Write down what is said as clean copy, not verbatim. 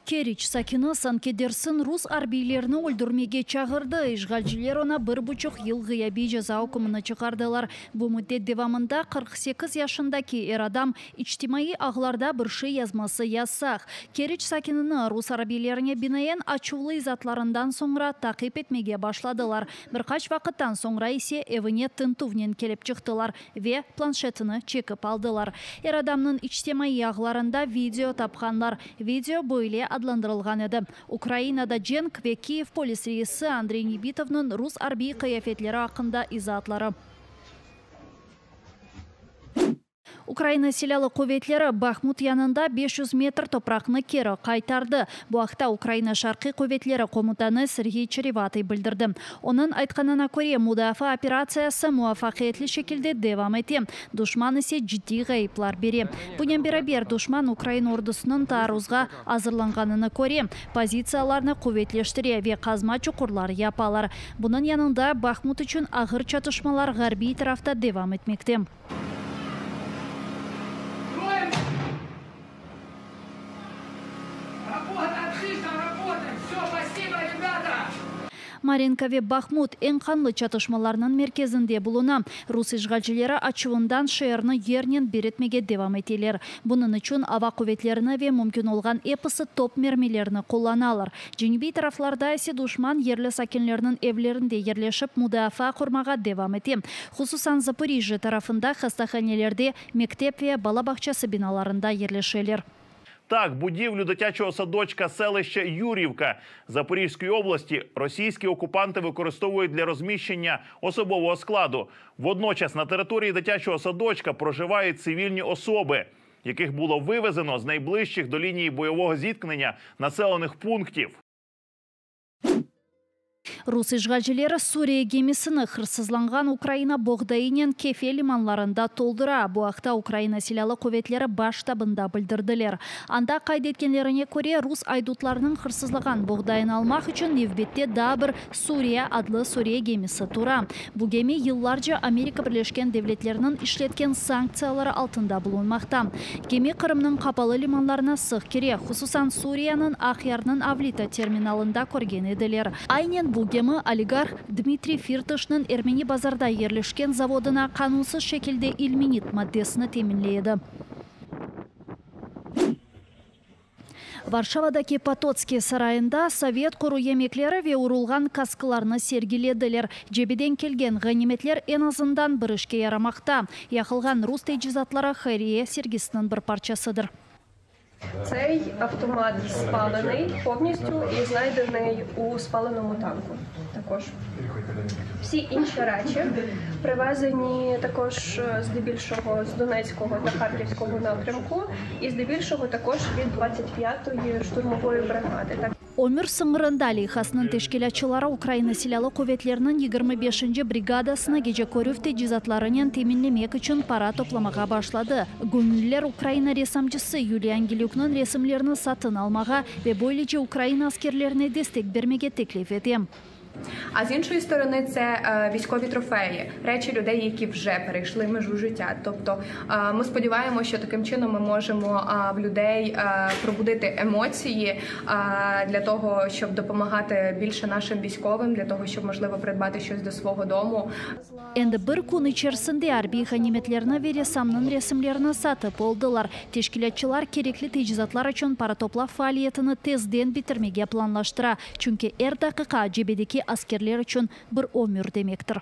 Keriç sakini sanki dersin rus arbiylerini öldürmege çağırdı. İşğalciler oña bir buçuq yıl ğıyabiy ceza ükümini çıqardılar. Bu müddet devamında 48 yaşındaki er adam içtimaiy ağlarda bir şey yazması yasaq. Keriç sakinini rus arbiylerine binaen açuvlı izaatlarından soñra taqip etmege başladılar. Bir qaç vaqıttan soñra ise evine tintüvnen kelip çıqtılar ve planşetini çekip aldılar. Er adamnıñ içtimaiy ağlarında video tapqanlar. Video böyle adlandırılğan edi, Ukrainada cenk ve Kiyev polis reisi Andrey Nebitovnıñ rus arbiy qıyafetleri aqqında izaatları. Ukraina Silâlı quvetleri Bahmut yanında 500 metr topraqnı keri qaytardı. Bu aqta Ukraina Şarqiy quvetleri komutanı Serğiy Çerevatıy bildirdi. Onıñ aytqanına köre, mudafaa operatsiyası muvafaqiyetli şekilde devam ete, duşman ise ciddiy ğayıplar bere. Bunen beraber, duşman ukrain ordusınıñ taarruzğa azırlanğanını köre, pozitsiyalarnı quvetleştire ve qazma çuqurlar yapalar. Bunıñ yanında Bahmut içün ağır çatışmalar ğarbiy tarafta devam etmekte. Marinka ve Bahmut eñ qanlı çatışmalarnıñ merkezinde buluna. Rus işğalcileri açuvından şeerni yernen bir etmege devam eteler. Bunıñ içün ava quvetlerini ve mümkün olğan episi top mermilerini qullanalar. Cenübiy taraflarda ise duşman yerli sakinlerniñ evlerinde yerleşip mudafaa qurmağa devam ete. Hususan Zaporijjâ tarafında hastahanelerde, mektep ve bala bağçası binalarında yerleşeler. Так, будівлю дитячого садочка селища Юрівка Запорізької області російські окупанти використовують для розміщення особового складу. Водночас на території дитячого садочка проживають цивільні особи, яких було вивезено з найближчих до лінії бойового зіткнення населених пунктів. Rus işğalcileri Suriye gemisini hırsızlanğan Ukraina boğdayınen Kefe limanlarında toldura. Bu aqta Ukraina Silâlı quvetleri Baş ştabında bildirdiler. Anda qayd etkenlerine köre, rus aydutlarınıñ hırsızlağan boğdayını almaq içün nevbette daa bir Suriye adlı Suriye gemisi tura. Bu gemi yıllarca Amerika Birleşken Devletleriniñ işletken sanktsiyaları altında bulunmaqta. Gemi Qırımnıñ qapalı limanlarına sıq kire, hususan Suriyeniñ Aqyarnıñ Avlita terminalında körgen ediler. Aynen bu gemi oligarh Dmitriy Firtaşnıñ Ermeni Bazarda yerleşken zavodına qanunsız şekilde ilmenit maddesini teminley edi. Varşavadaki Pototskiy sarayında sovet quru yemekleri ve urulğan kaskalarnı sergilediler. Cebeden kelgen ğanimetler eñ azından bir işke yaramaqta. Yaqılğan rus tecizatları hayriye sergisiniñ bir parçasıdır. Цей автомат спалений повністю і знайдений у спаленому танку також. Всі інші речі привезені також здебільшого з Донецького та Харківського напрямку і здебільшого також від 25-ї штурмової бригади. Так Ömür sıñırında leyhasınıñ teşkilâtçıları Ukraina Silâlı quvetleriniñ 25-nci brigadasını gece körüv tecizatlarınen teminlemek içün para toplamağa başladı. Göñülliler Ukraina ressamcısı Yuliya Angelükniñ resimlerini satın almağa ve böylece Ukraina askerlerine destek bermege teklif ete. А з іншої сторони, це військові трофеї, речі людей, які вже перейшли межу життя. Тобто ми сподіваємося, що таким чином ми можемо в людей пробудити емоції для того, щоб допомагати більше нашим військовим, для того, щоб можливо придбати щось до свого дому. Endi bir kün içerisinde arbiy ğanimetlerni ve ressamnıñ resimlerini satıp oldılar. Teşkilâtçılar kerekli tecizatlar içün para toplav faaliyetini tezden bitirmege planlaştıra. Çünki er daqiqa cebedeki askerler içün bir ömür demektir.